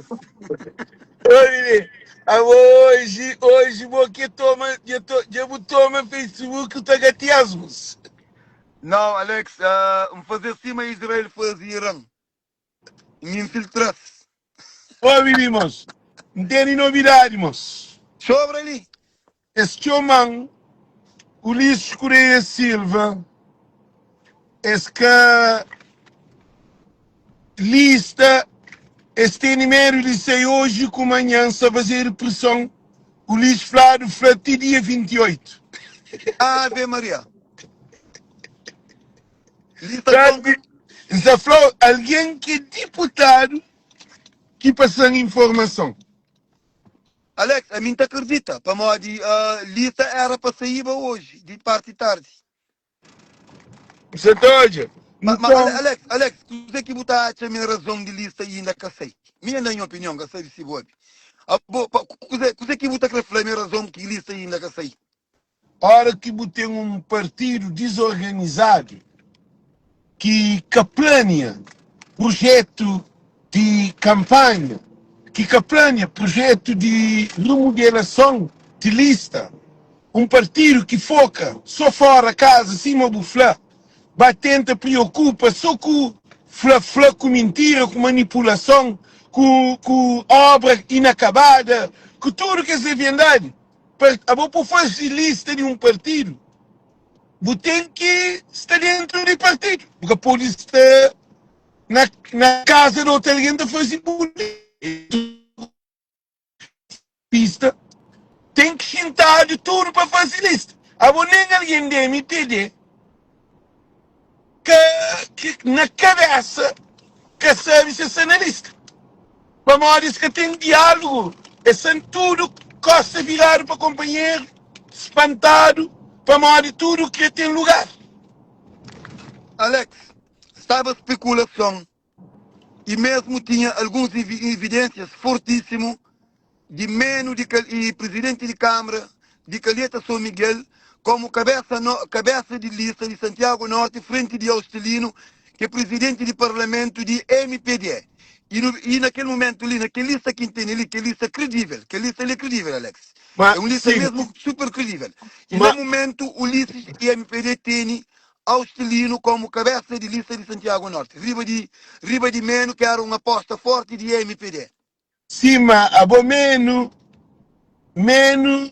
mos. Oi, abo hoje, hoje bo que toma, dja, to, dja bu toma Facebook ta gatias mos. Não, Alex, uh, N fazer sima Israel faze Iran. N infiltra-s. Obi li, mos. N tene novidadi, mos. Sobra li. Es txoma-m Ulisses Correia Silva, es ka lista, es tene medu di sai oji ku manhan, sa fazedu prison. Ulisses fladu fla ti dia 28. Ave Maria. Lista txonka. N sa fla-u, algen ki é diputadu ki pasa-m informason. Alex, ami N ta kridita, pamodi lista éra pa saíba oji, di parti tardi. Bu sa ta odja? Ma, ma Nton. Alex, Alex, kuzê ki bu ta atxa ma é razon di lista inda ka sai? Mi é na nha opinion, ka sabe si bu obi. Abo, pa, kuzê, kuzê ki bu ta kre fla ma é razon ki lista inda ka sai? Ora ki bu ten un partidu dizorganizadu ki ka plania prujetu di kanpanha, ki ka plania prujetu di rimudelason di lista, un partidu ki foka so fora kaza sima bu fla, ba tenta priokupa so ku fla-fla, ku mintira, ku manipulason, ku ku obra inakabada, ku tudu kes leviandadi. Abo pa faze lista di un partidu, bu ten ki sta dentru di partidu. Bu ka pode sta na, na kaza di otu algen ta faze bu lista. Ten ki xintadu tudu pa faze lista. Abo nen algen di MPD ka, ki na kabesa ka sabe si es sta na lista. Pamodi es ka ten diálugu, es sta tudu kosta viradu pa konpanheru, spantadu pamodi tudu kre ten lugar. Alex, staba spekulason i mesmu tinha alguns ividênsias fortíssimu di menu di i prizidenti di Kâmara di Calheta São Miguel komu kabesa no kabesa di lista di Santiago Norte frenti di Austelino ki é prizidenti di parlamentu di MPD i nu i na kel mumentu li na kel lista ki N tene li kel lista kredível kel lista li é kredível Alex Ma é un lista sim, mesmu super kredível i ma na mumentu Ulisses i MPD tene Austelino komu kabesa di lista di Santiago Norte riba di riba di menu ki era un aposta forti di MPD. Sima abo menu menu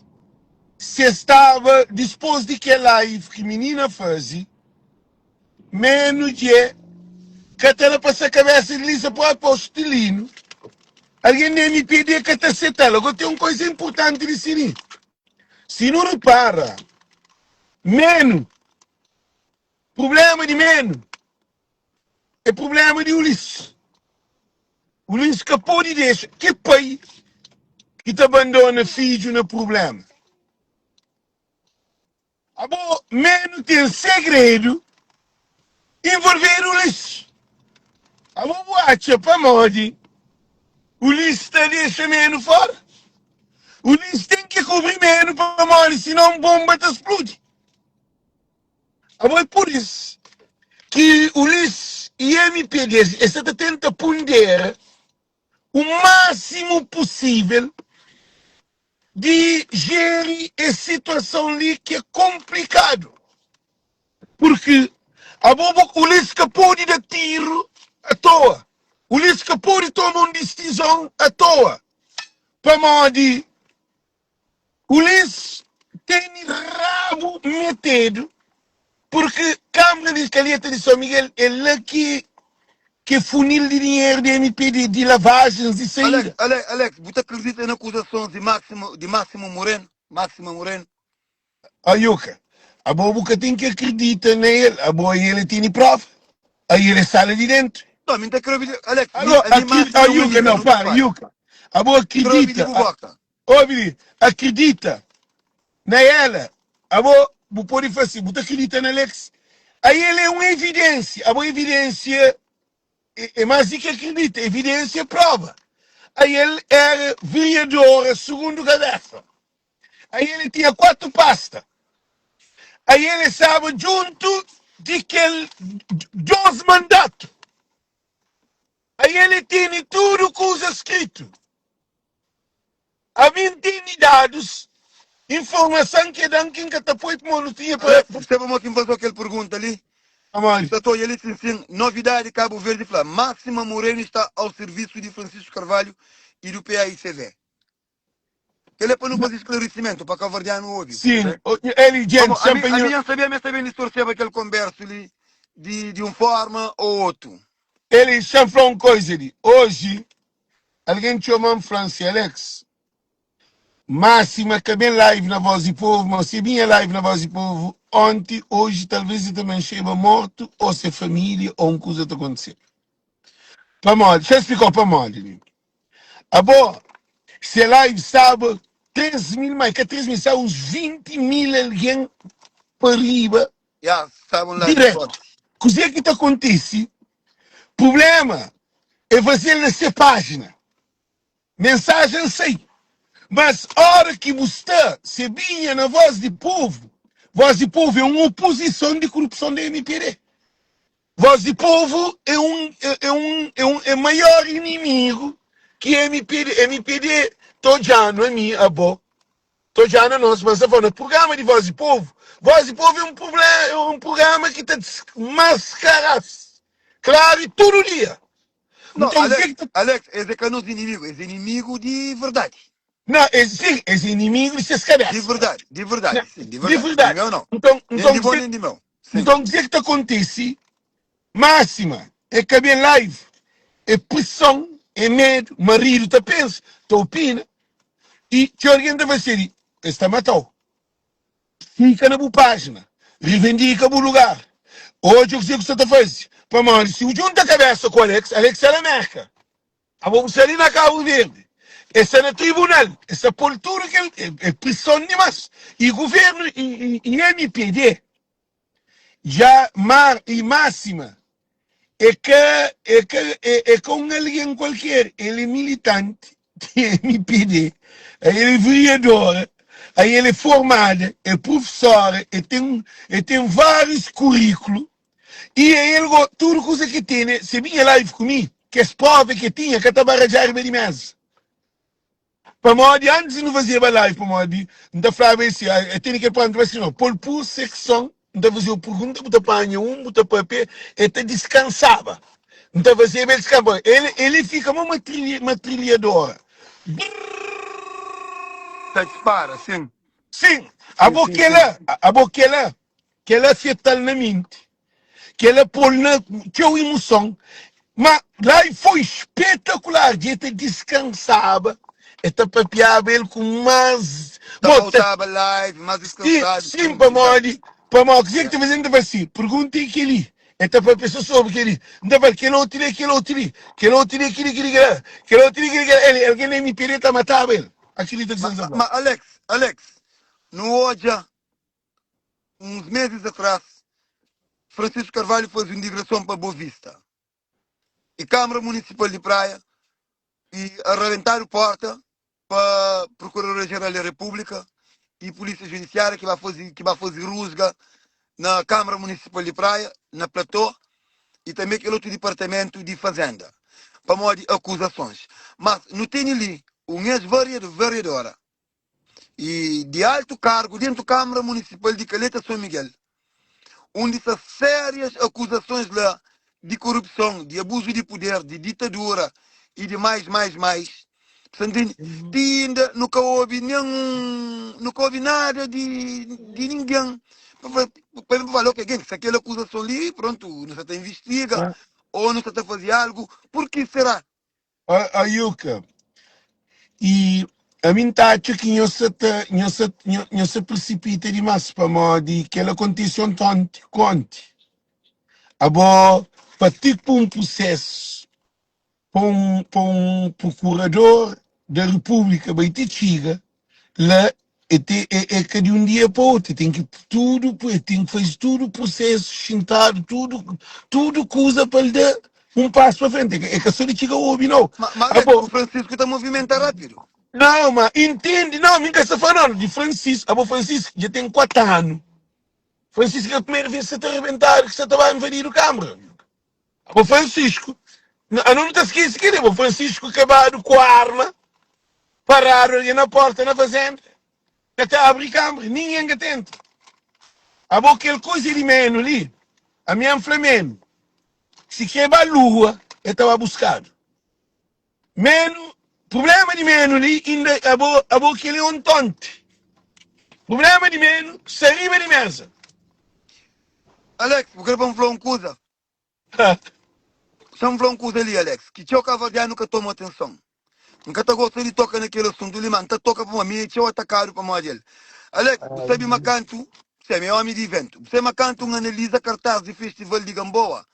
se staba dispos di kel live ki minina fazi menu dje ka ta da pa sa kabesa di lisa propi austelino algen di mpd ka ta setal ago ten un koisa inpurtanti di sini si nu ripara menu prublema di menu É prublema di Ulisses. Ulisses ka pode dexa ki pai ki ta bandona fidju na prublema. Abo menu ten segredu involvedu Ulisses. Abo bu atxa pamodi Ulisses ta dexa menu fora? Ulisses ten ki kubri menu pamodi sinon bomba ta spludi. Abo é pur is ki Ulisses i MPD es sa ta tenta pundera u másimu pusível di jeri es situason li ki é konplikadu. Purki abo bo Ulisses ka pode da tiru atoa, Ulisses ka pode toma un disizon atoa, pamodi Ulisses tene rabu metedu purki Kamara di Calheta di São Miguel é la ki ki funil di dinheru di MPD, di lavajens di Alex, saída. Alex, Alex, bu ta kridita na akuzasons di Máximo, di Máximo Moreno? Máxima Moreno? Ayuka, abo bu ka ten ki akridita na el, abo el tene prova, aí el é sala di dentu. Não, mi n ta kre obi di, Alex, mi, Alo, ami akri, Máxima é un Ayuka, amiga, não, nu ta para, papia. Ayuka, abo N kre obi di akridita, bu boka. Obi li, akridita na ela. Abo bu pode fla si, bu ta akridita na Alex? Aí el é un evidência. Abo evidência é, é mais di ki akridita, evidência é prova. Aí el era vereadora segundo cabeça. Aí ele tinha quatro pasta. Aí ele estava junto de kel dois mandato. Ael e tene tudu kuza skritu. Ami N tene dadus, informasan ki e da-m ki N ka ta poi pamodi nu tinha pa. Alex, bu sabe mo ki N faze-u kel pergunta li? Pamodi? N sa ta odja li sin sin, novidadi Cabo Verde fla, Máxima Moreno está ao serviço de Francisco Carvalho e do PAICV. Kel é pa nu faze sklarisimentu pa kaverdianu obi. Sin, el i Pamo, djenti ami, sen pa ami nho. nha sabia ma es ta ben distorseba kel konbersu li di, di un forma o otu. El i xa-m fla un koiza li. Oji, algen txoma-m fla-m si, Alex, Máxima ka ben live na Voz di Povo, ma si binha live na Voz di Povo onti, oji talvez e ta manxeba mortu o se familia o un kuza ta kontiseba. Pamodi? Xa-m splika-u pamodi li. Abo, se live staba 3 mil, ma ka 3 mil, staba uns 20 mil algen pa riba Ya, staba un live diretu. forti. Kuzê ki ta kontise? Prubléma é faze-l na se pájina. Mensajen sai. Mas óra ki bu sta se binha na Voz di Povu, Voz di Povu é un opozison di korupson di MPD. Voz di Povu é un é un é un é maior inimigu ki MPD. MPD ta odja-nu ami, abo, ta odja-nu anos, mas ta fla na prugrama di Voz di Povu, Voz di Povu é un prublema é un prugrama ki ta dismaskara-s klaru i tudu dia. No, Nton, Alex, kuzê ki ta Alex, es é ka nos inimigu, es é inimigu di verdadi. Na, es, sim, es é inimigu di ses Di kabésa. verdadi, di verdadi, Na, sim, di di verdadi. Di verdadi. meu não. Nton, Nem nton, di bo, kuzê, nem di meu. Sim. nton, kuzê ki ta kontise? Máxima, é ka ben live, é prison, é medu, maridu ta pensa, ta opina, i txeu algen ta fla si, es ta mata-u. Fika na bu pájina, rivendika bu lugar, odja kuzê ku sta ta faze. Pamodi si bu djunta kabésa ku Alex, Alex sta na Mérka, abo bu sta li na Kabu Verdi, el sta na tribunal, el sta pô-l tudu kel, é prison dimás. I guvernu i MPD dja mar i máxima é ka é ka é ka un algen kualker, el é militanti di MPD, el é vereadora, el é formada, é prufesora, el ten el ten várius kuríkulu i el go tudu kuza ki tene, se binha live ku mi, kes prova ki el tinha ka ta baradja riba di meza. Pamodi antis nu fazeba live pamodi N ta flaba el si, el tene kel prova, N ta fla si, no, pol pur sekson, N ta fazeu pergunta, bu ta panha un, bu ta papia, el ta diskansaba. N ta fazeba el diskansaba. El, el fika ma matrilhadora. Ta dispara, sin. Sin, Sin, abo sin, sin. kela, abo kela, kela afetal na menti. Kel-la pô-l na txeu imuson. Má live foi spetakular! Dja el ta diskansaba, el ta papiaba el ku más. Ta Bo, ta voltaba live más Sin, diskansadu, sin, sin, izatu. pamodi, pamodi kuzê ki Ya. ta faze? N ta fla si, pergunta é kel-li. El ta papia sô sobri kel-li. N ta fla, kel otu li é kel otu li, kel otu li é kel-li, kel-li, kel-la, kel otu li, kel-li, kel-la. El, algen na MPD ta mataba el. Akredita kuzê Ma, ki N ta ma, fla. ma Alex, Alex, nu odja uns meses atrás, Francisco Carvalho faze un digressão pa Boa Vista e Câmara Municipal de Praia e arrebentadu porta pa Procuradoria-Geral da República e Polícia Judiciária que vai fazer que vai fazer rusga na Câmara Municipal de Praia, na Platô e também aquele outro departamento de Fazenda, pamodi acusações. Mas nu tene li um ex-vereadora y di altu kargu dentu Kamara Munisipal di Kaleta Son Miguel, undi sta sérias akuzasons la di korupson, di abuzu di puder, di ditadura y di mais, mais, mais. Sa ntende? Ti inda nu ka obi nen un, nu ka obi nada di, di ningen pa fla, pa ben pa fala, ok, gen, sta kel akuzason li, prontu, nu sa ta investiga o nu sa ta faze algu, purki será? Ayuka, i ami N ta atxa ki nhos sa ta, nhos sa, nhos sa prisipita dimás, pamodi kel-la kontise ontonti ku onti. Abo, pa ti pa un prusésu, pa un, pa un prokurador da Repúblika bai ti txiga la, E te, e, é ka di un dia pa otu, e ten ki tudu, e ten ki faze tudu prusesu, xintadu, tudu, tudu kuza pa el da un pasu pa frenti. É ka, é ka so di txiga obi, nau. Ma, ma Alex, Abo, o Francisco ta movimenta rápido. nau, ma intende, nau, mi ka sta fala, nau, di Francisco. Abo Francisco dja ten 4 anu. Francisco é ka primeira vez ki sa ta rebentadu, ki sa ta ba invadidu Kamara. Abo Francisco. Anu nu ta skese kel-li, bo Francisco kabadu ku arma, paradu algen na porta na fazenda, ka ta abri kambra, ningen ka ta entra. Abo kel kuza di menu li, ami N fla menu, si kre ba lua, el ta ba buskadu. Menu, prublema di menu li inda abo, abo kel-li é un tonte. Prublema di menu sta riba di mesa. Alex, bu kre pa N fla un kuza? Xa-m fla un kuza li, Alex, ki txeu kaverdianu ka toma atenson. N ka ta gosta di toka na kel asuntu li, má N ta toka pamodi mi é txeu atakadu pamodi el. Alex, bu sabe ma kantu, si, mi é ómi di iventu, bu sabe ma kantu N analiza kartás di festival di Gamboa,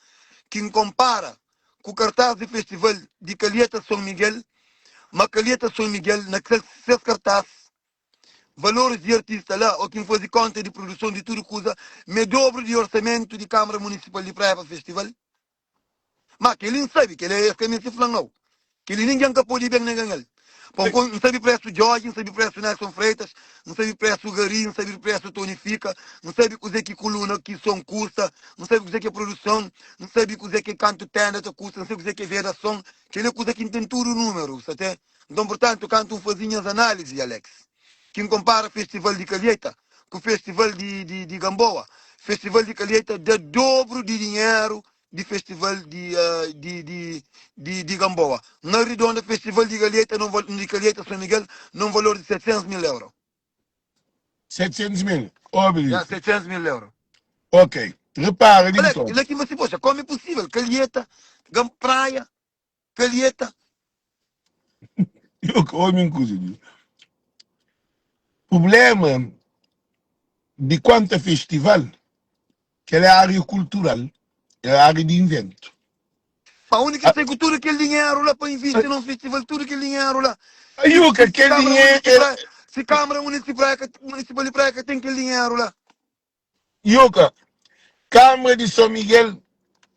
ki N konpara ku kartás di festival di Calheta Son Miguel, ma Calheta Son Miguel na ses kartás, valoris di artista la, o ki N faze konta di produson di tudu kuza, m'é dobru di orsamentu di Kamara Munisipal di Praia pa festival. Ma kel-li N sabe, kel-li es ka meste fla-m nau. Kel-li ningen ka pode ben nega-m el. Pa N sabe presu Djodje, N sabe presu Nelson Freitas, N sabe presu Gari, N sabe presu Tony Fika, N sabe kuzê ki kuluna, ki son kusta, N sabe kuzê ki é produson, N sabe kuzê ki kantu tenda ta kusta, N sabe kuzê ki é vedason. Kel-li é kuza ki N ten tudu númeru, sa ten. Nton, purtantu, kantu N faze nhas análisi, Alex, ki N konpara Festival di Calheta ku Festival di, di, di Gamboa, Festival di Calheta da dobru di dinheru di Festival di, uh, di, di, di, di Gamboa. N arredonda Festival di Calheta, num, di Calheta São Miguel num valor di 700 mil euro. 700 mil? Obi Ya, 700 mil euro. Ok. Repara di Alex, la ki você, poxa, como é possível? Calheta, Gam Praia, Calheta. Eu que homem coisa. Problema de quanto a festival, que é área cultural, é área de invento. Pa undi ki sai ku tudu kel dinheru la pa invisti num festival, tudu kel dinheru la. Ayuka, kel dinheru. Si Câmara Municipal, Municipal de Praia ka ten kel dinheru la. Yuka, Câmara de São Miguel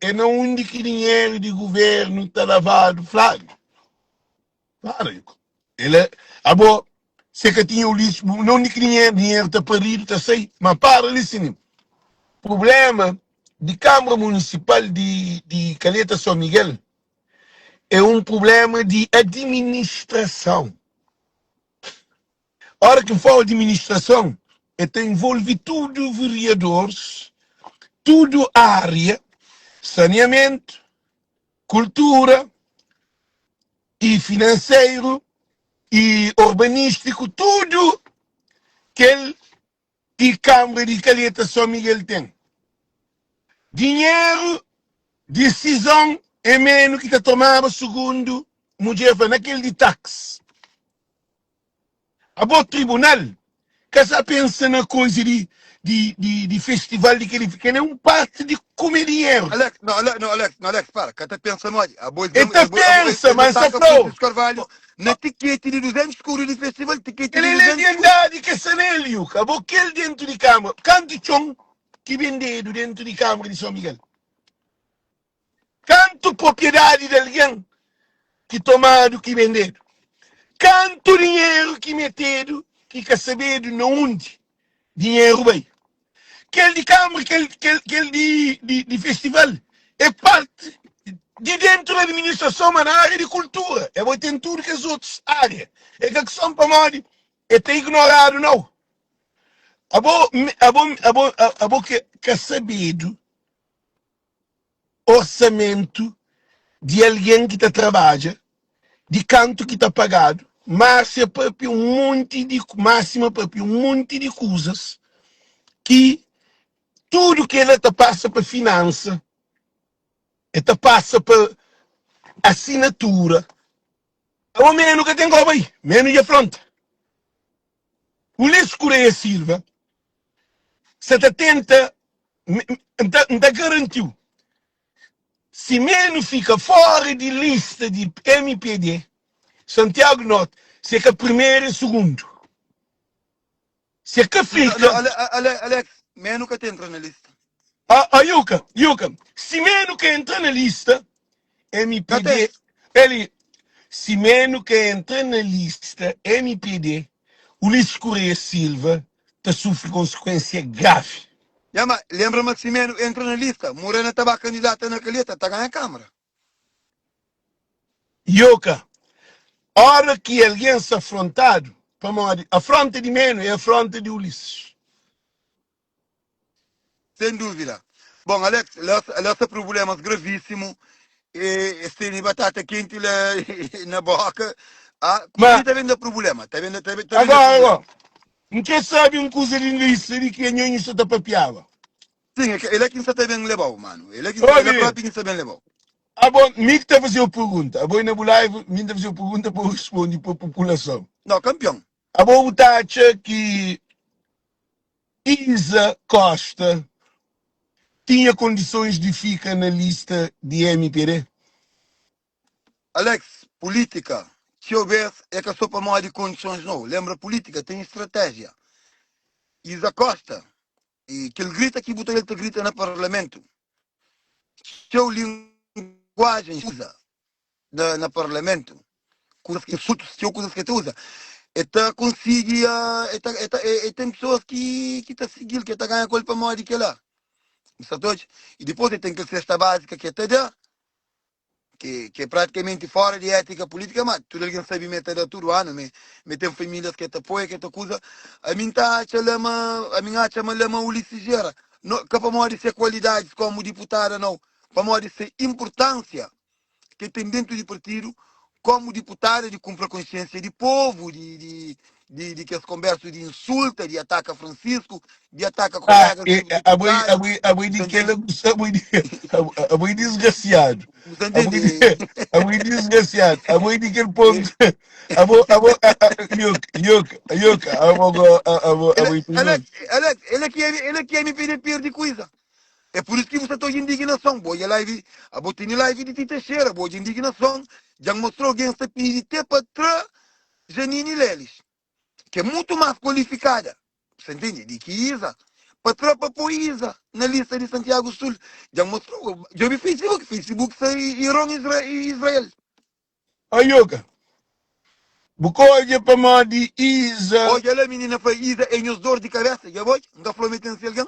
é na undi ki dinheru di governo ta lavadu, fladu. Fala, Yuka. Ele, abo, se ka tinha Ulisses, na undi ki dinheru, dinheru ta paridu, ta sai, ma para li sinim. Problema di Câmara Municipal di, di Calheta São Miguel é um problema di administração. Ora ki N fala administrason, e ta envolve tudu vereadores, tudu área, saneamentu, kultura i finanseru i urbanístiku, tudu kel ki Kâmara di Calheta São Miguel ten. Dinheru, disizon é menu ki ta tomaba sugundu mudjer fla na kel di tax. Abo tribunal ka sa pensa na koisa di di di di festival di kel kel é un parti di kume dinheru. Alex, no, Alex, no, Alex, no, Alex, para, ka ta pensa modi. Abo E ta pensa, ma N sa fla-u. Francisco Carvalho na tiketi di 200 skuru di festival, tiketi Kel di é 200 skuru. leviandadi ke sta nel, Yuka. Abo kel dentu di kâmara, kantu txon ki bendedu dentu di kâmara di São Miguel? Kantu propriedadi di algen ki tomadu ki bendedu? Kantu dinheru ki metedu ki ka sabedu na undi dinheru bai? Kel di kâmara, kel, kel, kel di, di, di festival é parti di dentu di administrason, ma na ária di kultura é bai ten tudu kes otus ária. É ka kison pamodi é ta ignoradu, nau. Abo, abo, abo, abo ke ka sabedu orsamentu di algen ki ta trabadja, di kantu ki ta pagadu. Márcia papia un monti di Máxima papia un monti di kuzas ki tudu kela ta pasa pa finansa, e ta pasa pa asinatura. Abo menu ka ten koba ai, menu dja fronta. Ulisses Correia Silva sa ta tenta, N ta garanti-u, si menu fika fora di lista di mpd, Santiago Norte, si é ka primeru é sugundu. Si é ka fika. Alex, menu ka ta entra na lista. Ah, Yuka, Yuka, si menu ka entra na lista, mpd, eli, si menu ka entra na lista, mpd, Ulisses Correia Silva ta sufri konsekuensia gravi. Ya ma lembra ma si menu entra na lista, Morena ta ba kandidata na Calheta, ta ganha Kamara. Yoka, ora ki algen sta afrontadu, pamodi afronta di menu é afronta di Ulisses. Sen dúvida. Bon, Alex, la, la sta prublémas gravíssimu. E, es tene batata kenti la na boka. Ah, Ma, kuza ta ben da problema, ta ben da, ta ben, ta ben da agora, problema. agora, N kre sabe un kuza di lista di ki anho nhu sta ta papiaba. Sim, é que- é lá que está bem levou, mano. É lá que é lá Obi, próprio que está bem levou. abo, mi ki ta faze-u pergunta. Abo é na bu live, mi N ta faze-u pergunta pa bu responde pa populason. Não, campeão. Abo bu ta atxa ki Isa Costa tinha kondisons di fika na lista di MPD? Alex, política, txeu bês é ka só pamodi kondisons nau. Lembra, política tem estratégia. Isa Costa, e kel grita ki bu ta el ta grita na parlamento, txeu linguagens usa na, na parlamento, kuzas, insultos, txeu kuzas ki el ta usa, el ta konsigi, uh, el ta, el ta, el, el ten pessoas ki, ki ta sigil, ki ta ganha ku el pamodi kela. Bu sta ta odja? E dipôs el ten kel sesta básika ki el ta da, ki, ki é praticamente fora di ética política, ma tudu algen sabe ma el ta da tudu anu, ma, ma ten famílias ki el ta apoia, ki el ta kuza. Ami N ta atxa la ma, ami N atxa ma la ma Ulisses Gera, no, ka pamodi se kualidadis komu diputada nau, pamodi se inpurtánsia ki ten dentu di partidu komu diputada di kunpra konsiensia di povu, di, di, di, di kes konbersu di insulta, di ataka Francisco, di ataka Ah, kolegas e, di abo, deputadu. abo, abo di Você kel, entende? abo di, abo disgrasiadu. Você Abo entende? di, abo disgrasiadu. Abo di kel pontu. Abo, abo, yuk, yuk, yuk, abo, abo, Ele, abo, ele, ele, ele que ele que MPD perde coisa. É por isso que você está indignação. Boa live, a botini live de Tita Teixeira, boa indignação. Já mostrou alguém está pedindo até para trás Janine Lelis, que é muito mais qualificada, você entende? De que Isa. Para trás para pôr Isa na lista de Santiago Sul. Já mostrou, já vi Facebook, Facebook sai Irão Israel. Ayuka, bu ka odja pamodi Iza. Odja la minina fla Iza é nhos dor di kabesa dja bo nka fla ma ten si algen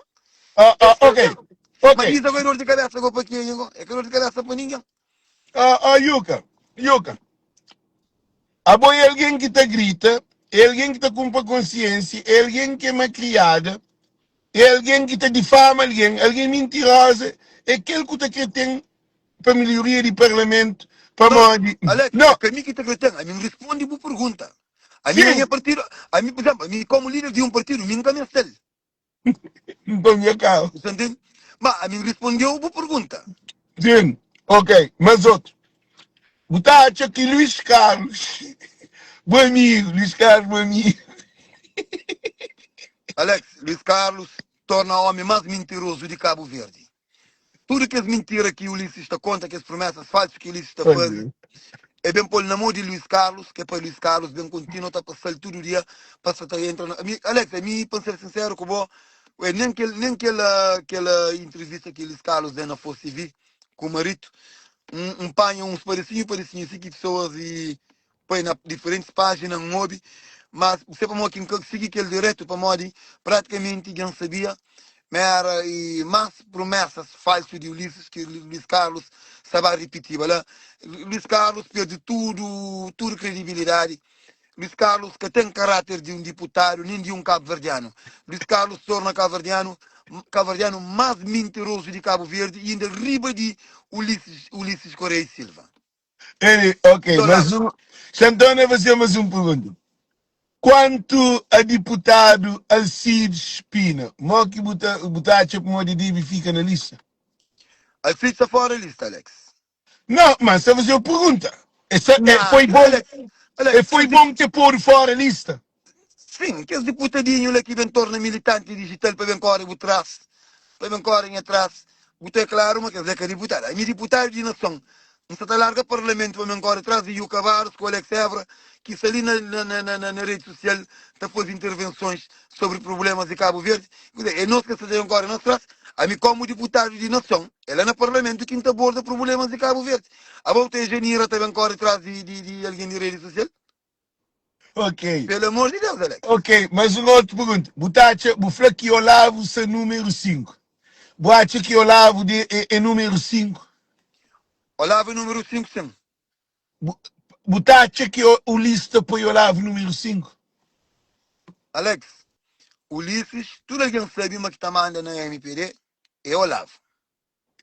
Ah, é ah, si ok, algen ma ok. Iza go é dor di kabesa go pa kenha go é ka dor di kabesa pa ningen. Ah, ah, Yuka, Yuka, abo é algen ki ta grita, é algen ki ta kunpra konsiensia, é algen ki é makriada, é algen ki ta difama algen, algen mintiroza, é kel ku ta kre ten pa melhoria di parlamentu Não, pamodi Alex, é não ka mi ki ta kre ten, ami N rispondi bu pergunta. Ami na sim nha partidu, ami, por exemplo, ami komu líder di un partidu, mi N ka meste-l. nton nha kau Bu ta ntende? Ma ami N rispondeu bu pergunta. sim ok mas otu bu ta atxa ki Luís Carlos bu amigo Luís Carlos bu amigo Alex, Luís Carlos torna omi más mintirozu di Kabu Verdi. Tudu kes mintira ki Ulisses ta konta, kes promesas falsu ki Ulisses ta faze, é ben pô-l na mô di Luís Carlos, ki é pa Luís Carlos ben kontinua ta pasa-l tudu dia pa sa ta entra na. Ami, Alex, ami pa N ser sinseru ku bo, ué, nen kel, nen kel, kel intrivista ki Luís Carlos da na Foz TV ku Marito, N, N panha uns padesinhu, padesinhu si ki pesoas i poi na diferentis pájina N obi, mas se pamodi ki N ka sigi kel diretu pamodi pratikamenti dja N sabia ma era i más promesas falsu di Ulisses ki Luís Carlos sta ba ripitiba la. Luís Carlos perde tudu tudu kredibilidadi. Luís Carlos ka ten karáter di un diputadu nen di un kabuverdianu. Luís Carlos torna kabuverdianu kabuverdianu más mintirozu di Kabu Verdi i inda riba di Ulisses Ulisses Correia e Silva. Ele, ok, Tô mas larga. um, Xantona fazer mais um pergunta. Quanto a deputado Alcides Pina, mo ki bu ta, bu ta atxa pamodi debe fika na lista? Alcides sta fora lista, Alex. Não, mas sta fazer pergunta. Essa, é, Nah, foi bom, Alex, Alex, é, foi kes bom ter podo fora lista. Sim, kes diputadinhu la ki ben torna militanti digital pa ben kore bu tras, pa ben kore nha tras. Bu ta é klaru ma kes la é ka diputadu. Ami diputadu di nason, N sa ta larga parlamentu pa ben kore tras di Yuka Barros ku Alex Évora ki sta li na na na na redi susial ta faze intervensons sobri prublemas di Kabu Verdi. Kuzê, é nos ki sta ta ben kore nos tras? Ami komu diputadu di nason, é la na parlamentu ki N ta aborda prublemas di Kabu Verdi. Abo bu ta é Janira ta ben kore tras di di di algen di redi susial? Ok. Pelo amor de Deus, Alex. Ok, mas un outro pergunta. Bu ta atxa, bu fla ki Olavo sa número 5. Bu atxa ki Olavo de, é, é número 5? Olavo é número 5, sim. Bu, bu ta atxa ki Ulisses ta poi Olavo númeru 5? Alex, Ulisses, tudu algen sabe ma ki ta manda na mpd é Olavo.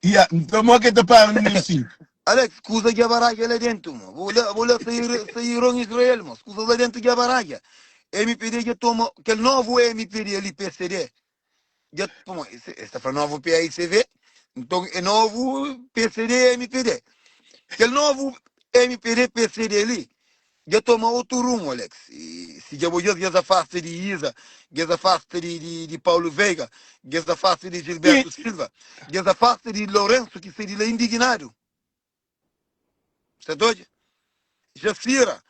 Ya, nton mo ke ta para númeru 5? Alex, kuza dja baradja la dentu, mo. Bu la, bu la sair, sairon Israel, mo. Kuzas la dentu dja baradja. Mpd dja toma, kel novu mpd li, pcd, dja, pamo, es ta fla novu paicv, nton é novu pcd mpd. Kel novu mpd pcd li, Dja toma otu rumu, Alex. I si dja bo dja-s, dja-s afasta di Iza, dja-s afasta di, di, di Paulo Veiga, dja-s afasta di Gilberto Silva, dja-s afasta di Lourenço ki sai di la indignadu. Sta ta odja? Jacira,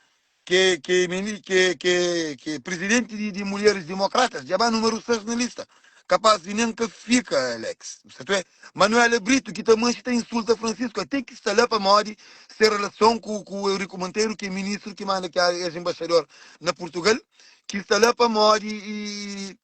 ke, ke, mini, ke, ke, ke presidenti di, di Mulheres Democratas, dja ba numeru 6 na lista. Kapaz di nen ka fika, Alex. Bu sta ta odja? Manuela Brito, ki ta manxe ta insulta Francisco, até ki sta la pamodi se relason ku ku Eurico Monteiro, ki é ministru ki manda ki es embaixador na Portugal, ki sta la pamodi i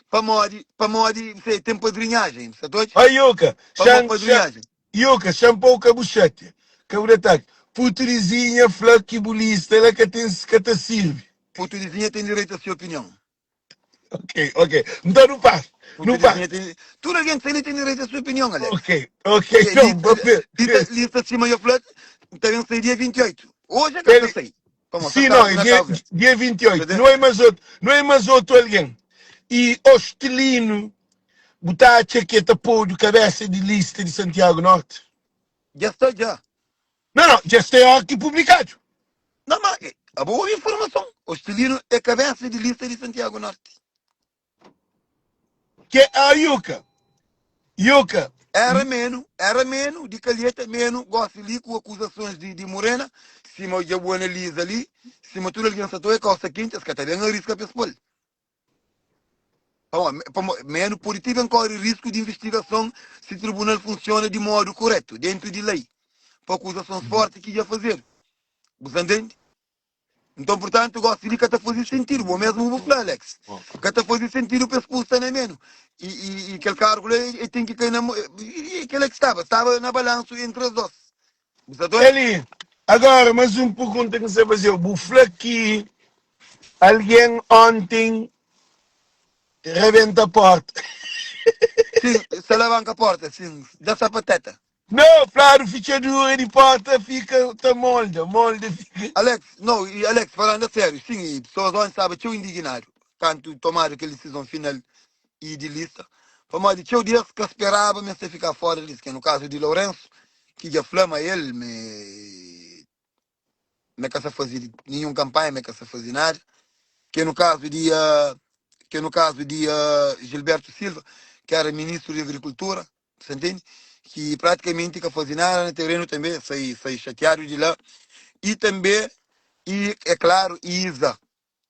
pamodi pamodi se ten padrinhagem, sa ta odja? Oi Yuka, Pamodi xan, xan, padrinhagem. Yuka, xan pou ka bu xatia, ka bu da ataki. Putu di Zinha fla ki bu lista la ka ten ka ta sirbi. Putu di Zinha ten direitu a se opinion. Ok, ok. Nton nu pasa, Putu nu di pasa. Zinha ten Tudu algen ki sta li ten direitu a se opinion, Alex. Ok, ok. Ke Nton, lista, ba pe. lista, lista sima yo fla, ta ben sai dia 28. Oji é ka ta Ele, sai. Pamodi sta sim, não, tardi é na dia, Cabo Verde. dia 28. Entendeu? Não é mais outro, não é mais outro alguém. E Ostelino, bu ta atxa que ta podu cabeça de lista de Santiago Norte? Dja sta dja. Não, não, dja sta é ki publicado. Não, mas abo obi informason. Ostelino é cabeça de lista de Santiago Norte. Que a Yuka, Yuka, Era menu, era menu di Calheta, menu gosi li ku akuzasons di, di Morena, sima dja bu analiza li, sima tudu algen sa ta oi, kosa kenti, es ka ta ben ariska pa es pô-l. Pamodi, pamodi menu pode ti ben kore risku di investigason si tribunal funsiona di modu kuretu, dentu di lei, pa akuzasons forti ki dja fazedu. Bu sa ntende? Nton, purtantu, gosi li ka ta faze sentidu, bo mesmu bu fla, Alex, ka ta faze sentidu pa es pusta na menu. I, i, i kel kargu la e ten ki kai na mo, i, i kel-la ki staba, staba na balansu entri es dos. Bu sa ta odja? Eli, agora mas un pergunta ki N sta faze-u. Bu fla ki algen onten rabenta porta. Sin, salabanka porta, sin, da sapateta. Nau, fladu fitxadura di porta fika ta molda, molda fika. Alex, nau, i Alex, falando a sériu, sin, i pesoas onti staba txeu indignadu kantu tomadu kel disizon final i di lista, pamodi txeu di es ka speraba ma es ta fika fora di lista, ki é no kazu di Lourenço, ki dja fla ma el ma ma ka sa faze ninhun kanpanha, ma ka sa faze nada, ki é no kazu di ki é no kazu di Gilberto Silva, ki era ministru di agrikultura, Sa ntende? Ki pratikamenti ka faze nada na terenu tanbe, sai sai xatiadu di la. I tanbe, i é klaru, Iza,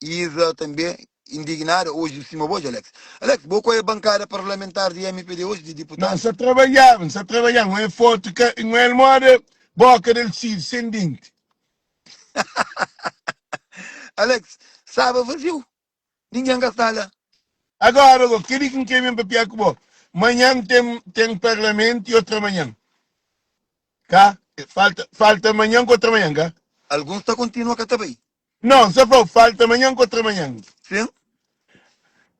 Iza tanbe indignada oji sima bo odja, Alex. Alex, bo ku é bankada parlamentar di mpd oji, di Não, diputadus? sa trabalhaba, N sa trabalhaba, N é forte ka, N é moda boka del Cid, sem dente. Alex, staba vaziu. Ningen ka sta la. Agora go, kel-li ki N kre ben papiá ku bo. Manhan ten, ten parlamentu i otramanhan, ka? Falta, falta manhan ku otramanhan, ka? Alguns ta kontinua ka ta bai. Nau, N sta fla-u, falta manhan ku otramanhan. Sin.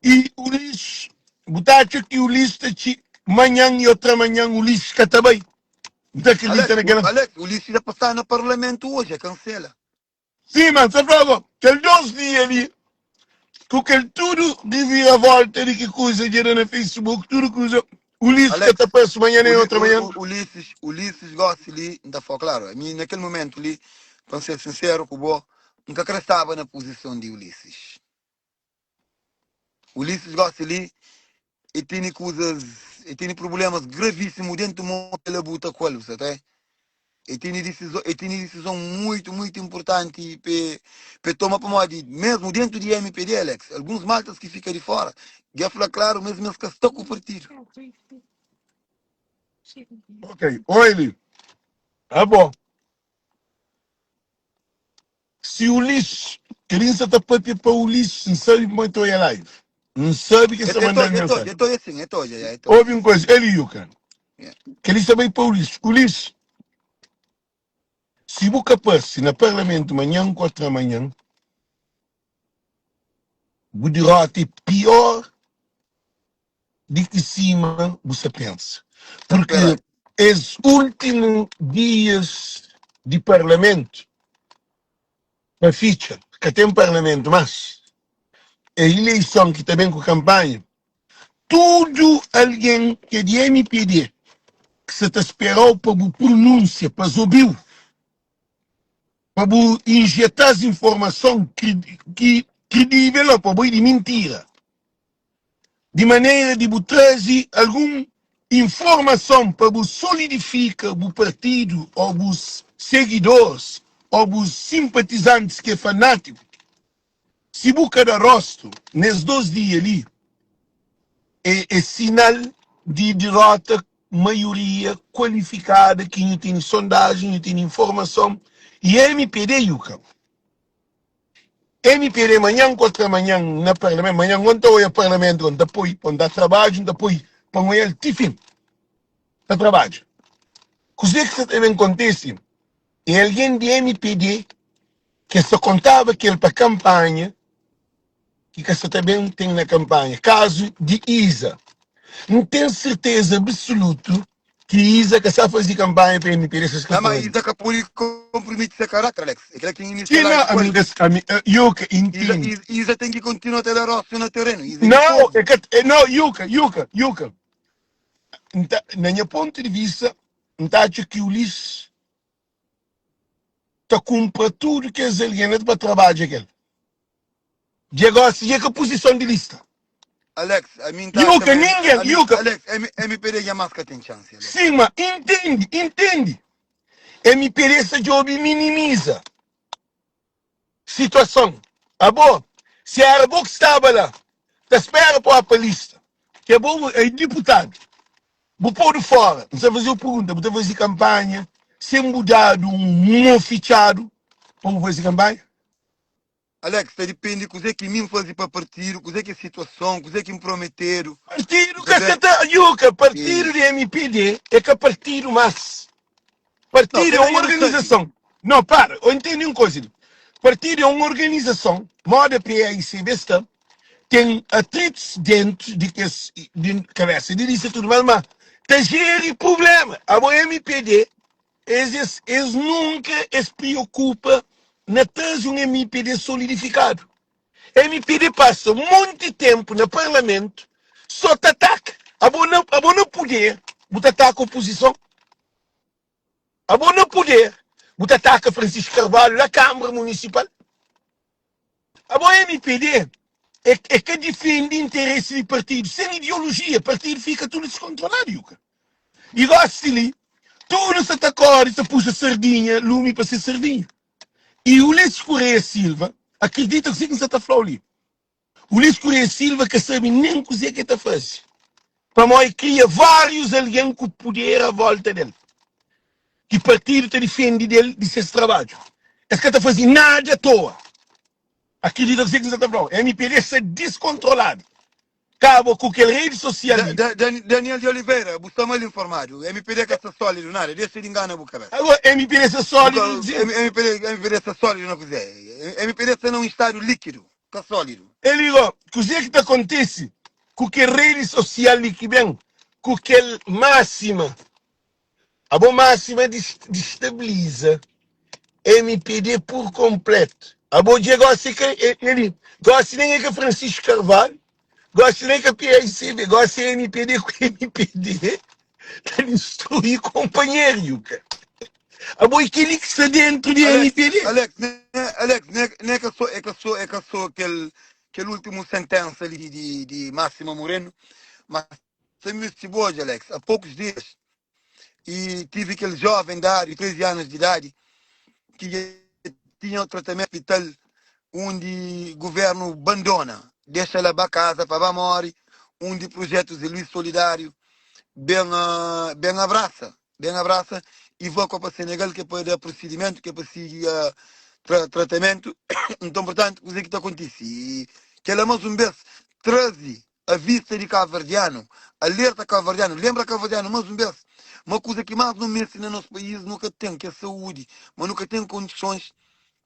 I Ulisses, bu ta atxa ki Ulisses ta txi manhan i otramanhan Ulisses ka ta bai? N ta Alex, akredita na kel-la. Alex, Ulisses dja pa sta na parlamentu oji, e kansela. Sim, man, sa fla go, kel dos dia li, ku kel tudu reviravolta di ki kuza dja da na Facebook, tudu kuza, Ulisses ka Alex, ta parse manhan nen Uli, otra manhan. Ulisses, Ulisses gosi li, N ta fla klaru, ami na kel momentu li, pa N ser sinseru ku bo, N ka kre staba na puzison di Ulisses. Ulisses gosi li, e tene kuzas, e tene prublemas gravíssimu dentu mo ke labuta ku el, bu sa ta E tene disizon, e tene disizon muito, muito importanti pe pe toma pamodi mesmu dentu di MPD, Alex, alguns maltas ki fika di fora dja fla klaru mesmu es ka sta ku partidu. Ok, oi li, abo. Si Ulisses, kel-li N sa ta pâpia pa Ulisses, N sabe ma el ta odja live. N sabe ki el sta manda-m mensajen. El ta odja sin, el ta odja, ya, el ta odja. Obi un kuza, Eli Yuka, kel-li sta bai pa Ulisses. Ulisses, Si bu ka parse na parlamentu manhan ku otramanhan, bu dirota é pior di ki sima bu sa pensa. Purki es ultimu dias di parlamentu pa fitxa, ka ten parlamentu mas, é ileison ki ta ben ku kanpanha, tudu algen ki é di mpd ki sa ta spera-u pa bu prununsia, pa es obi-u, pa bu injeta-s informason ki kridível ô pa bo é di mintira. Di manera di bu traze algun informason pa bu solidifika bu partidu ô bus segidoris ô bus sinpatizantis ki é fanátiku. Si bu ka da rostu nes dos dia li, é sinal di dirota maioria kualifikada ki nhu tene sondajen, nhu tene informason y mpd yuka. Mpd manhan ku otramanhan na parlamentu, manhan go N ta oia parlamentu go N ta poi pa N da trabadju, N ta poi pa N oial ti fin ta trabadja. Kuzê ki sa ta ben kontise é algen di mpd ki es ta kontaba kel pa kanpanha ki ka sa ta ben ten na kanpanha. Kazu di Iza, N ten serteza absolutu ki Iza ka sa faze kanpanha pa mpd ses ka Não, mas faze. Isa ka pode compromete seu caráter, Alex. É aquela que iniciou Sim, lá não, depois. amigas, ami, Yuka, Isa, entende. Isa, Isa tem que continuar a ter rosto no terreno. Isa é de Não, povo. é ka, é, não, Yuka, Yuka, Yuka. Nta, na nha ponto de vista, N ta atxa ki Ulisses ta kunpra tudu kes algen la pa trabadja kel. Dja gosi dja ka puzison di lista. Alex, ami N ta atxa Yuka, ma ningen, ami, Yuka. Alex, M, MPD dja mas ka ten xansi, Alex. Sim, ma intendi, intendi. MPD sta djobe minimiza situason. Abo, si era bo ki staba la, ta spera pa opa lista, ki abo é diputadu, bu podu fora. N sta faze-u pergunta, bu ta faze kanpanha sen bu dadu un mo fitxadu pa bu faze kanpanha? Alex, ta dipende kuzê ki mi N faze pa partidu, kuzê ki é situason, kuzê ki N prometedu. Partidu Bu ta ka sta ben? ta Yuka, partidu E... di MPD é ka partidu más. Não, Partidu é kel-la un dja nu sabe. organizason. Não, para, eu entende un koza li. Partidu é un organizason, moda PAICB sta, ten atritus dentu di kes di kabesa di lista tudu más, ma ta jeri prublema. Abo MPD Es es es nunka es priokupa na traze un MPD solidifikadu. MPD pasa monti tenpu na parlamentu so ta ataka. Abo na abo na puder bu ta ataka opozison? Abo na puder bu ta ataka Francisco Carvalho la Kambra Munisipal? Abo MPD é é ka difende interesi di partidu sen ideolojia, partidu fika tudu diskontroladu yuka. I gosi li tudu sa ta kori ta puxa sardinha lumi pa se sardinha. I Ulisses Correia Silva akredita kuzê ki N sa ta fla-u li. Ulisses Correia Silva ka sabe nen kuzê ki el ta faze pamodi el kria várius algen ku puder a volta del ki partidu ta difende del di ses trabadju. Es ka ta faze nada atoa. Akredita kuzê ki N sa ta fla-u. MPD sta diskontroladu. Kaba ku kel redi sosial li. Daniel de Oliveira, bu sta mal informadu. MPD ka sta sólidu nada. Dexa di ngana bu kabesa. Agora, MPD sta sólidu di MPD, MPD sta sólidu na kuzê? MPD sta na un stadu líkidu, ka sólidu. El go, kuzê ki ta kontise ku kel redi sosial li ki ben ku kel máxima? Abo máxima distabiliza MPD por completo. Abo dje gosi ka é gosi nem é ka Francisco Carvalho, gosi nem é ka PICB, gosi é MPD ku MPD ta destrui companheiro, Yuka. Abo é keli ki sta dentro di Alex, MPD. Alex, ne, Alex, ne, ne ka so, é ka so, é ka so kel kel último sentença li di, di, di Máxima Moreno, mas Sa misti bu odja, Alex, há poucos dias e tive kel jovem Dário, 13 anos de idade, que dja tinha um tratamento hospital undi governo bandona, dexa la ba casa pa ba more, undi projeto Zé Luís Solidário ben, uh, ben abraça, ben abraça e evacua pa Senegal que é pa da procedimento, que é pa sigui uh, tra tratamento. Então, portanto, kuze ki ta kontise? E kela mais um bes traze a vista di kabuverdianu, alerta kabuverdianu, lenbra kabuverdianu más un bes. Ma kuza ki más nu meste na nos país nu ka ten, ki é saúdi. Ma nu ka ten kondisons,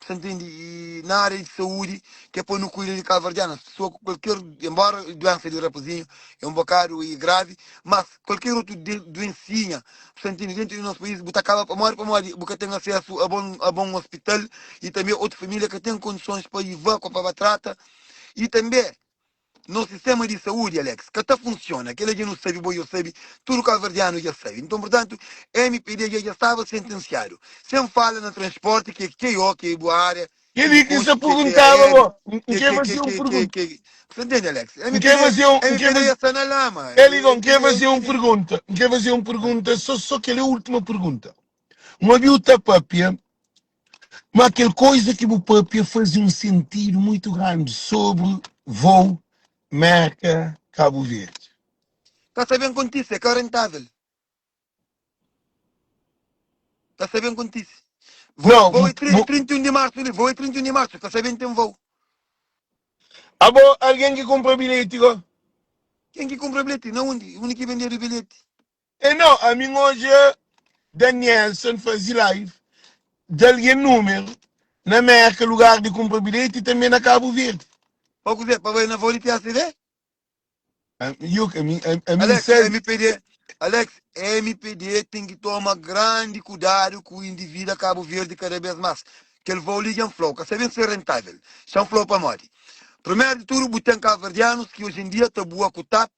sa ntende, i na ária di saúdi ki é pa nu kuida di kabuverdianus. Pesoa ku kualker, enbóra duénsa di rapazinhu é un bokadu i gravi, mas kualker otu duensinha, sa ntende, dentu di nos país bu ta kaba pa móre pamodi bu ka ten asesu a bon a bon ospital i tanbe otu família ka ten kondisons pa ivakua pa ba trata. I tanbe Nos sistema di saúdi, Alex, ka ta funsiona. Kela dja nu sabe, bo dja sabe, tudu kabuverdianu dja sabe. Nton, purtantu, mpd dja dja staba sentensiadu. Sen fala na transporti, ki é KO, ki é bu ária, ki Kel-li bu ki N sta konxe, ki é perguntaba KAR, bo. N ki krê ki faze un ki ki pergunta. ki Você ntende, Alex? N krê Mpd, faze un, N krê mpd faze, dja sta na lama. Eligon, N krê Mpd, faze un mpd. pergunta. N krê faze un pergunta, sô sô kel é última pergunta. N obi-u ta pâpia Ma kel koiza ki bu papia faze un sentidu muitu grandi sobri vou Merka Kabu Verdi. Ka sa ben kontise, é ka rentável. Ka sa ben kontise. Vou, Não, vou bu, é bu, 31 di marsu li, vou é 31 di marsu, ka sa ben ten vou. abo algen ki kunpra bilheti go? Ken ki kunpra bilheti? Na undi? Undi ki bendedu bilheti? E no, ami N odja Danielson faze live, da algen numeru na Merka lugar di kunpra bilheti i tanbe na Kabu Verdi. Pa kuzê? Pa bai na voo di PACV? Ami, ami, ami N Alex, sabe. MPD, Alex, MPD ten ki toma grandi kudadu ku individa Kabu Verdi kada bes mas. Kel voo li dja N fla-u, ka sa ben ser rentável. Xa N fla-u pamodi. Primeru di tudu, bu ten kabuverdianus ki oji en dia ta bua ku tap,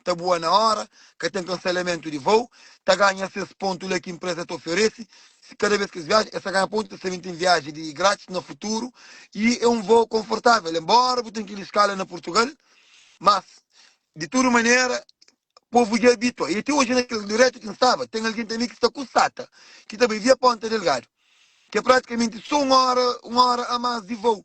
ta bua na óra, ka ten kanselamentu di voo, ta ganha ses pontu la ki inpreza ta oferese, si kada bes ki es viaja, es ta ganha pontu, es ta ben ten viaji di gratis na futuru i é un voo konfortável, enbóra bu ten ki skala na Purtugal, mas di tudu manera povu dja abitua i ti oji na kel diretu ki N staba, ten algen tanbê ki sta ku sata ki ta bai via Ponta Delgadu, ki é pratikamenti so un óra, un óra a más di voo.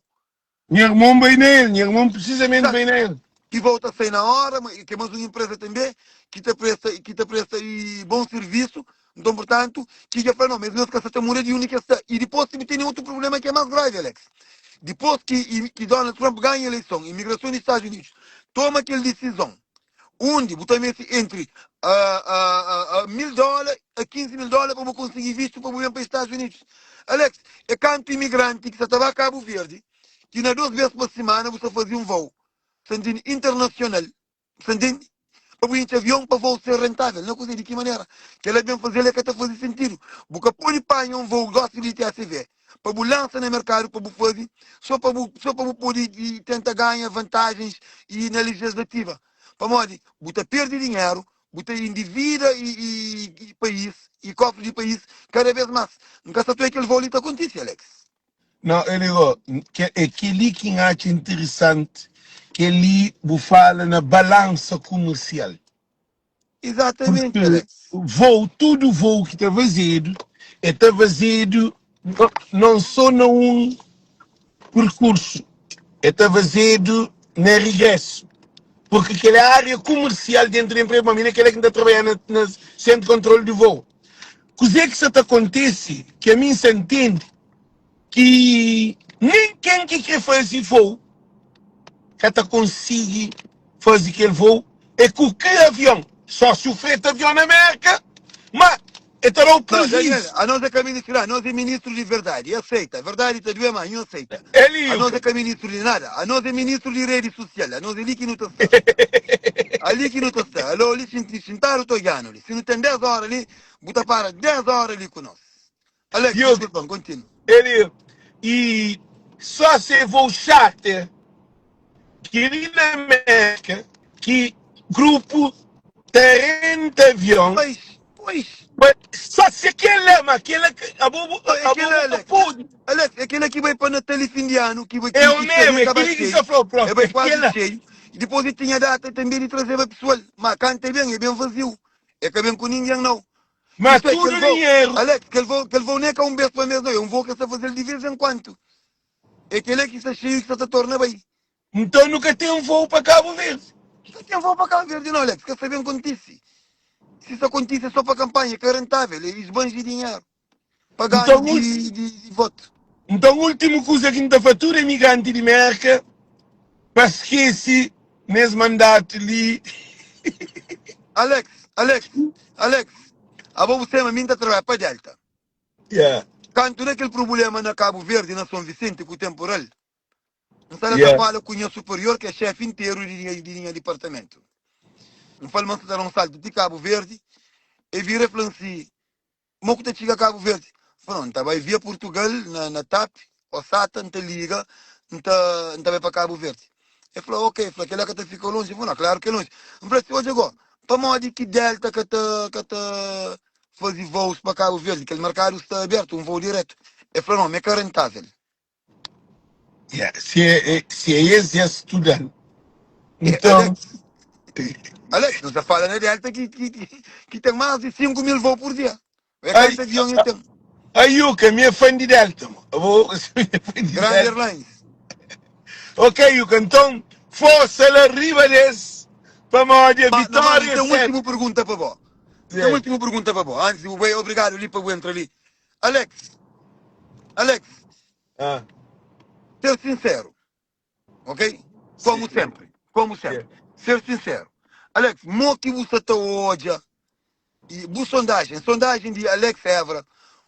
Nha irmon bai na el, nha irmon precisamente bai Exato. na el. Ki vou ta sai na hora, ma ke mas un empresa tanbe ki ta presta ki ta presta e bon servisu. Nton, portantu, ki dja fla, no, mes nhos ka sa ta muda di undi ke sta. I dipos si bu tene otu problema ki é mas gravi, Alex. Dipos ki i ki Donald Trump ganha eleison, imigrason di Stadus Unidus toma kel disizon undi bu ta meste entri 1000 dóla a 15000 dóla pa bu konsigi vistu pa bu ben pa Stadus Unidus. Alex, é kantu imigranti ki sa ta ba Kabu Verdi ki na dos bes pa simana bu sta faze un voo, sa ntende, internasional, sa ntende, pa bu intxi avion pa voo ser rentável. Na kuzê? Di ki manera? Kel-la ben faze-l é ka ta faze sentidu. Bu ka pode panha un voo gosi di TACV pa bu lansa na merkadu pa bu faze so pa bu so pa bu pode tenta ganha vantajens i na legislativa pamodi bu ta perde dinheru bu ta individa i i i país i kofri di país kada bes mas N ka sta toia kel voo li ta kontise Alex. Não, ele go, ke, é kel-li ki N atxa interesante, kel-li bu fala na balansa komersial. Exatamente, Porque Alex. voo, tudu voo ki ta fazedu, é ta fazedu não só na um percurso, é ta fazedu na regresso. Porque kel área comercial dentro da empresa, mi na kel ki N ta trabalha na, na centro de controle de voo. Kuzê ki sa ta kontise ki ami N sa ntende ki nen ken ki kre faze voo ka ta konsigi faze kel voo é ku ki avion? Só si u freta avion na Merka, ma e ta da-u Não, Daniel, prejuízu. anos é ka ministru la, anos é ministru di verdadi, e aceita, verdadi ta duê, ma nhu aceita. Anos Eliuka. é ka ministru di nada, anos é ministru di redi susial, anos é li ki nu ta sta, ali ki nu ta sta, alo li xinti, xintadu ta odjanu li, si nu ten 10 ora li, bu ta para 10 ora li ku nos. Alex, Diogo, diskulpa-m, kontinua. Eli, e só se é voo charter ki li na Merka ki grupu ta renta avion Pois, pois. pa só se kela ma kela abo bu Oh, é abo kela, bu ka Alex. pode Alex, é kela ki bai pa Natal e fim di anu, ki bai é ki o ki sta mesmo nem é ka bai keli ki cheio. sa fla É pronto bai é quase kela cheio. E depois ele tinha data também de trazer pessoal. Mas canta bem, é bem vazio. É ka bem com ninguém não. ma Isto é, tudo kel voo, dinheiro Alex, kel voo, kel voo nem é ka um bes pa mês não, é um voo que está fazer de vez em quando. É kel que está cheio que está ta torna bai. então nu ka ten voo pa Cabo Verde Ka ten voo pa Cabo Verde não, Alex, ka sa ben kontise. Si sa kontise é só pa kampanha, é ka rentável, é esbanja dinheiro pa ganho então di, di, di voto. então último kuza ki N ta fla tudo imigranti di Merka pa skese nes mandatu li Alex, Alex, Alex, Abo bu sema mi N ta trabadja pa Delta. Yeah. Kantu da kel prubulema na Kabu Verdi, na Son Visenti, ku temporal, N sta la ta Yeah. fala ku nha superior, ki é xefi interu di nha, di nha dipartamentu. N fala ma N sta ta da un saltu ti Kabu Verdi. E vira e fla-m si, Mo ku ta txiga Kabu Verdi? N fla, no, N ta bai via Purtugal na, na TAP o SATA, N ta liga, N ta, N ta bai pa Kabu Verdi. E fla, ok, e fla, kel-la ka ta fika lonji? N fla, no, klaru ki é lonji. N fla si, odja go, pamodi ki Delta ka ta, ka ta faze vôus pa Kabu Verdi? Kel merkadu sta abertu, un vôu diretu. E fla, no, ma é ka rentável. Yeah, se é, se é es, es studa-l. É, Nton, Alex, Alex, nu ta fala na Delta ki, ki, ki ten más di 5 mil voo por dia. É ai, kantu avion el ten? Ayuka, mi é fã di Delta, mo. Abo, mi é fã di Grande Delta. Airlines. Ok, Yuka, nton, forsa la riba des, pamodi a Ma, na mano, vitória N é ten un serta. últimu pergunta pa bo. N ten un Zé. últimu pergunta pa bo. Antis di bu bai, obrigadu li pa bu entra li. Alex, Alex, Ah, ser sinseru, ok? Komu sim. sempri, komu Yeah. sempri. Ser sinseru. Alex, mo ki bu sa ta odja i bu sondajen, sondajen di Alex Évora,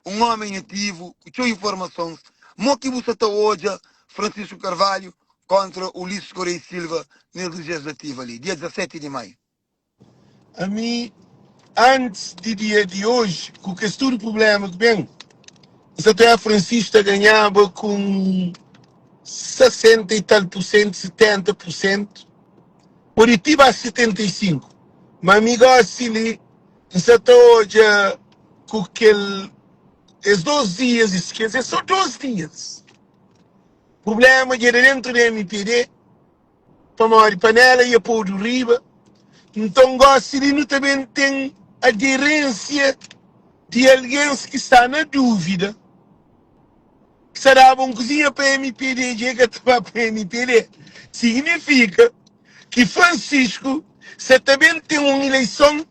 un omen ativu, ku txeu informasons, mo ki bu sa ta odja Francisco Carvalho kontra Ulisses Correia e Silva nes legislativa li, dia 17 di maiu? Ami, antis di dia di oji, ku kes tudu prubléma ki ben, N sa ta oja Francisco ta ganhaba ku un 60 i tal pursentu, 70 pursentu, pode ti ba 75. Ma mi gósi li, N sa ta odja ku kel es dos dias, kes é sô dos dias, prubléma dja da dentu di mpd. Pamodi panela ia podu riba. Nton gosi li nu ta ben ten aderensia di algens ki sta na duvida, ki sta daba un kuzinha pa mpd dja e ka ta ba pa mpd. Signifika ki Francisco sa ta ben ten un ileison,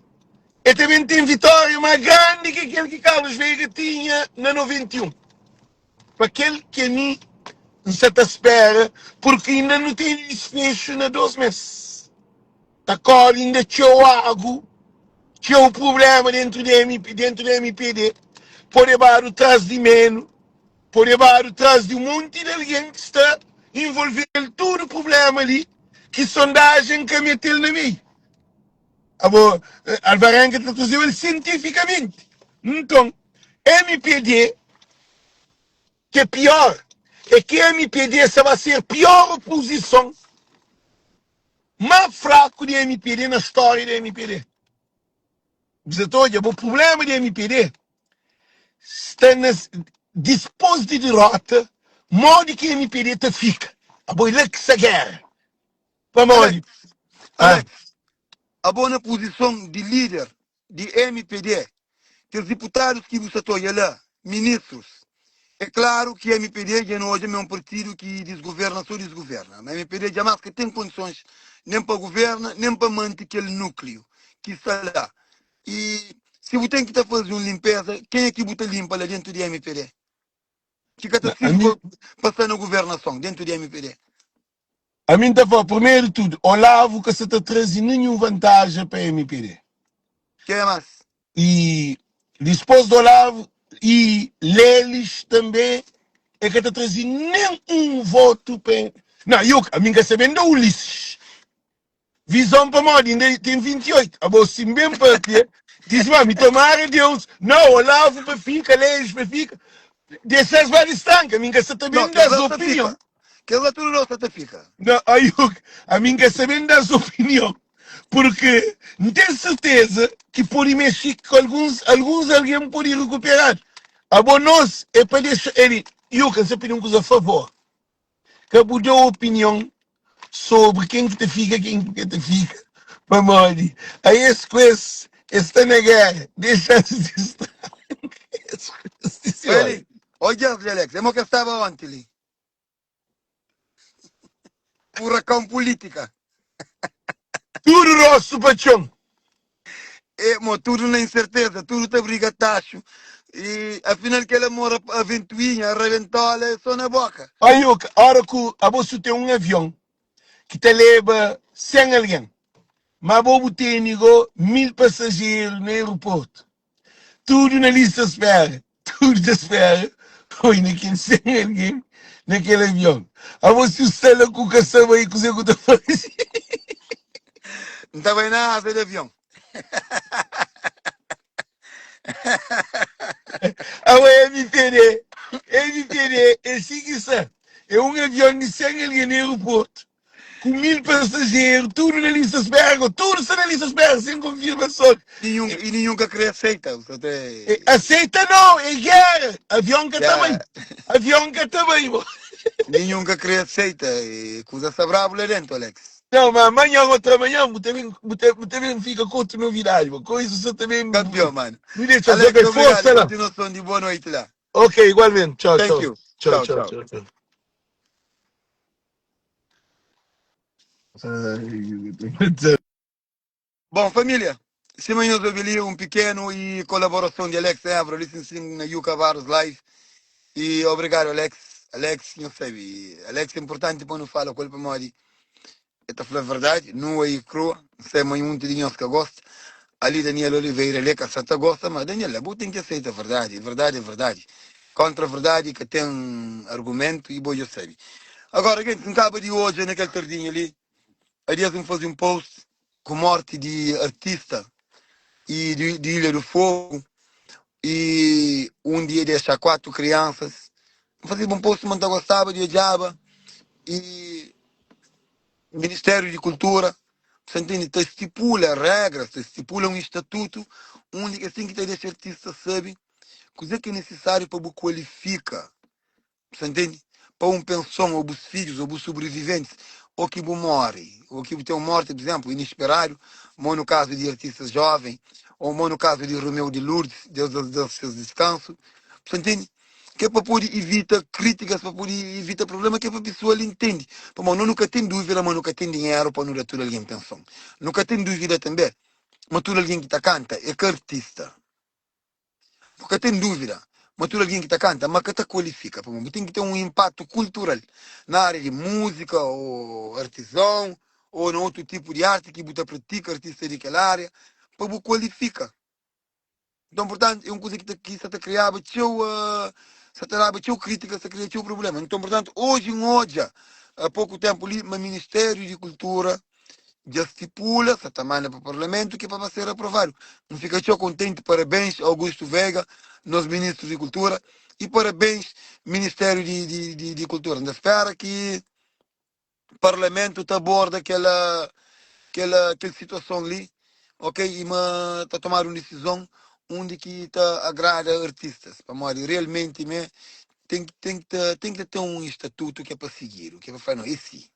e ta ben ten vitoria ma grandi ki kel ki Carlos Veiga tinha na 91. Pa kel ki ami N sa ta spera, purki inda nu tene disfexu na dos mes. Ta kore inda txeu agu, txeu prublema dentu di MP, dentu di mpd, pode badu tras di menu, pode badu tras di un monti di algen ki sta involvedu tudu prublema li ki sondajen ka mete-l na meiu. Abo, Alvarenga ta traze-u el sientifikamenti. Nton, mpd ki é pior, é ki mpd sa ba ser pior opozison ma fraku di mpd na stória di mpd. Bu sa ta odja, bo prublema di mpd sta na dispos di dirota, modi ki mpd ta fika. Abo é la ki sta gera. Pamodi? Alex, Alex, abo na puzison di lider di mpd, kes diputadus ki bu sa ta odja la, ministrus, é klaru ki mpd dja nu odja ma é un partidu ki disguverna so disguverna, ma mpd djamas ka ten kondisons nen pa guverna nen pa manti kel nukliu ki sta la. I si bu ten ki ta fazi un linpeza, kenha ki bu ta linpa la dentu di mpd ki ka ta sirbi pa sta na guvernason dentu di mpd? Ami N ta fla, primeru di tudu, Olavo ka sa ta traze ninhun vantaja pa mpd. Kenha más? I dispos di Olavo i Lelis tanbe e ka ta traze nen un votu pa Na, yo, ami N ka sabe nda Ulisses. Vizon pamodi inda ten 28. Abo si N ben papia, diz ma mi tomara Deus, nau, Olavo pa fika, Lelis pa fika, dexa-s ba distranka, mi N ka sa ta No, ben kes da-s la sta opinion. fika. Kes la tudu dos sta ta fika. Na, ai, ami N ka sa ben da-s opinion, purki N ten serteza ki pode mexe ku alguns, alguns algen pode rekuperadu. Abo nos é pa dexa eli. Yuka, N sa pidi un kuza, favor. Ka bu da opinion sobri ken ki ta fika ken ki ka ta fika, pamodi a es ku es, es sta na géra. Dexa-s distranka es ku es di se Oi ora. li, odja-s li Alex, é mo ke staba onti li. Furakãu pulítika. Tudu rostu pa txon. É mo tudu na inserteza, tudu ta briga taxu. E afinal kel amor a ventoinha, a rabentola é so na boka. Ayuka, ora ku abo su ten un avion ki ta leba 100 algen, ma abo bu tene go 1000 pasajeru na aeroportu. Tudu na lista spera. Tudu ta spera poi na kel 100 algen na kel avion. Abo si bu sta la ku ka sta bai kuzê ku ta faze? N ta bai na aza di avion. Abo MPD, MPD é si ki sta. É un avion di 100 algen na aeroportu. Ku 1000 pasajeru, tudu na lista spera, go, tudu sta na lista spera, sen konfirmason. Ninhun, e ninhun ka kre aseita. Sa te... E, aceita não, é guerra. Avião ka ta bai. Yeah. Avião ka ta bai, bo. Ninhun ka kre aseita. E kuza sta brabu la dentu, Alex. Não, mas amanhã ou outra manhã, bu ta ben, bu ta, bu ta ben fika ku otu novidadi, bo. Coisa só ta ben. Campeão, mano. Nu deixa, Alex, ok, obrigado. força lá. Continuação de boa noite lá. Ok, igualmente. Tchau, Thank tchau. you. Tchau, Tchau, tchau, tchau. tchau, tchau. Ai, Bom, família, sima nhos obi li un pikenu e kolaborason di Alex Évora li sin sin na Yuka Barros Live e obrigado Alex. Alex, nhos sabe, Alex é importanti pa nu fala ku el pamodi el ta fla verdadi, nua e krua. N sai ma munti di nhos ka gosta. Ali Daniel Oliveira li ka sa ta gosta, ma Daniel, bu ten ki aseita verdadi. Verdadi é verdadi. Kontra verdadi ka ten argumentu e bo dja sabe. Agora, gente, N kaba di odja na kel tardinha li, adias N faze un post ku morti di artista e di, di Ilha do Fogo e undi e dexa 4 crianças. N fazeba un post ma N ta gostaba di odjaba e Ministério di Kultura, sa ntende, ta stipula regras, ta stipula un estatuto undi es ten ki ta dexa artista sabe kuzê ki é nisisáriu pa bu kualifika, sa ntende, pa un penson ô bus fidjus ô bus sobriviventis ô ki bu móre ô ki bu ten un morti, pur izénplu, inisperadu, mo nu kazu di artistas jóven ô mo nu kazu di Romeu di Lourdes, Deus da-s ses diskansu, sa ntende. Ke pa pode ivita krítikas, pa pode ivita problema, ke pa pesoal intende. Pamodi no nu ka ten dúvida ma nu ka ten dinheru pa nu da tudu algen penson. Nu ka ten dúvida tanbê ma tudu algen ki ta kanta é ka artista. Nu ka ten dúvida ma tudu algen ki ta kanta ma ka ta kualifika. Pamodi bu ten ki ten un inpatu kultural na ária di múzika ô artizon ô na otu tipu di arti ki bu ta pratika, artista di kel ária, pa bu kualifika. Nton, purtantu, é un kuza ki ta, ki sa ta kriaba txeu, sa ta daba txeu krítika, sa kria txeu prubléma. Nton, purtantu, oji N odja, a poku ténpu li, ma Ministériu di Kultura dja stipula, sa ta manda pa Parlamentu ki é pa ba ser aprovadu. N fika txeu kontenti, parabéns Augusto Veiga, nos Ministru di Kultura, y parabéns Ministériu di, di, di, di Kultura. N ta spera ki Parlamentu ta aborda kel kel kel situason li, ok, i ma ta tomadu un disizon undi ki ta agrada artistas, pamodi realmenti me ten ki ten ki ta ten ki ta ten un estatutu ki é pa sigidu, ki é pa fla no é si,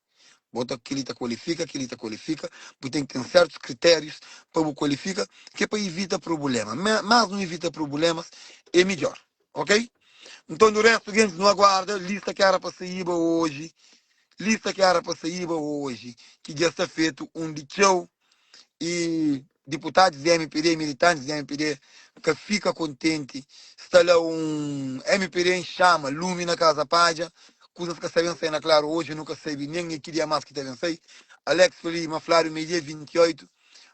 bo ta keli ta kualifika, keli ta kualifika, bu ten ki ten sertus kritérius pa bu kualifika, ki é pa ivita prubulema, mas nu ivita prubulemas é midjor, ok. Nton du restu gentis nu aguarda lista ki era pa saíba oji. Lista ki era pa saíba oji, ki dja sta fetu, undi txeu e diputadus di mpd, militantis di mpd ka fika kontenti, sta la un mpd en xama, lumi na kaza padja, kuzas ka sta ben sai na klaru oji, nu ka sabi nen e ki dia mas ki ta ben sai. Alex fla li ma fladu ma e dia 28.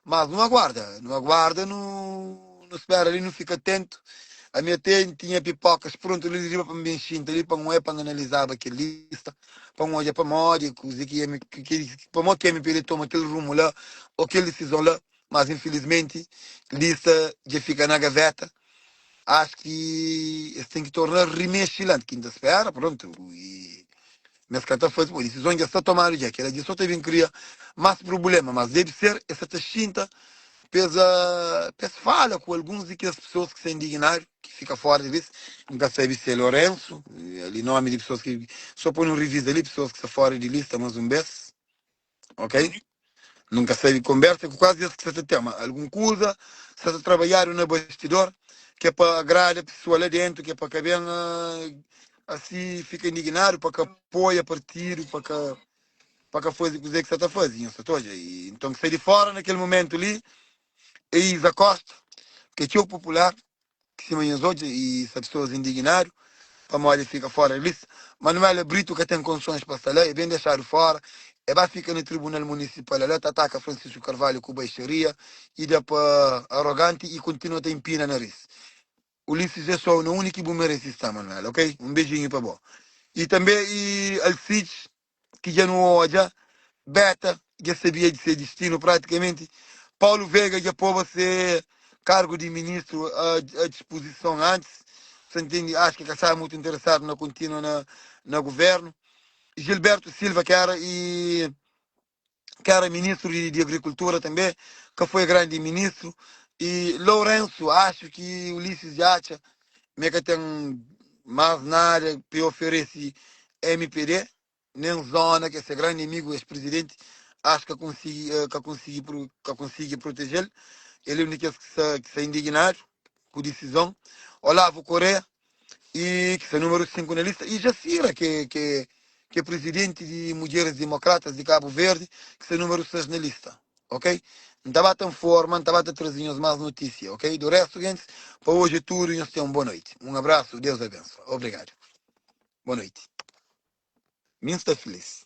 Mas nu aguarda, nu aguarda, nu nu spera li, nu fika atentu. Ami ate N tinha pipokas prontu li di riba pa N ben xinta li pa N oia, pa N analizaba kel lista, pa N odja pamodi, kuze ki M, ki, pamodi ki MPD toma kel rumu la o kel disizon la. Mas infilismenti lista dja fika na gaveta. Acho ki es ten ki torna rimexe la, ki N ta spera, prontu, i ma es ka ta faze, poi disizon dja sta tomadu dja, kela dja so ta ben kria mas prubulema, mas debe ser es sa ta xinta pa es pa es fala ku alguns di kes pesoas ki sta indignadu, ki fika fora di lis, N ka sabe si é Lourenço, ali nomi di pesoas ki, so poi un revista li, pesoas ki sta fora di lista mas un bes. Ok? Nunka sabe konbersa ku kuazi es ki sa ta ten, ma algun kuza sa ta trabadjadu na bastidor ki é pa agrada pesoa la dentu, ki é pa ka ben asi fika indignadu, pa ka apoia partidu, pa ka pa ka faze kuzê ki sa ta faze. Nhos sa ta odja. I nton ki sai di fora na kel mumentu li é Isa Costa, ki é txeu popular. Sima nhos odja i sta pesoas indignadu pamodi el fika fora di lista. Manuela Brito ka ten konsons pa sta la, e ben dexadu fora, e ba fika na tribunal munisipal la ta ataka Francisco Carvalho ku baixaria i da pa aroganti i kontinua ta inpina naris. Ulisses Jesou na undi ki bu meresi sta Manuela ok un beijinho pa bo e tambe e Alcides ki dja nu odja Beta dja sabia di se distinu praticamente Paulo Veiga dja poba se cargo di ministro a, a disposição antes sa ntende acho ki ka staba mutu interessado na continua na, na governo Gilberto Silva ki era e ki era ministru di, di agrikultura tanbê, ka foi grandi ministru. I Lourenço, axu ki Ulisses dja atxa ma e ka ten más nada pa e oferese mpd, nen zona ki é se grandi amigu ex-prizidenti, axu ka konsigi ka konsigi ka konsigi proteje-l. El é un di kes ki sta ki sta indignadu ku disizon. Olavo Correa e ki sta númeru 5 na lista, e Jacira, ki ki ki é prizidenti di Mudjeris Dimokratas di Kabu Verdi, ki sta númeru 6 na lista. Ok? N ta ba ta nforma, N ta ba ta traze nhos más notísia, ok? Do restu, gentis, pa oji é tudu, nhos ten un boa noiti. Un abrasu, Deus abensua. Obrigadu. Boa noiti. Mi N sta filis.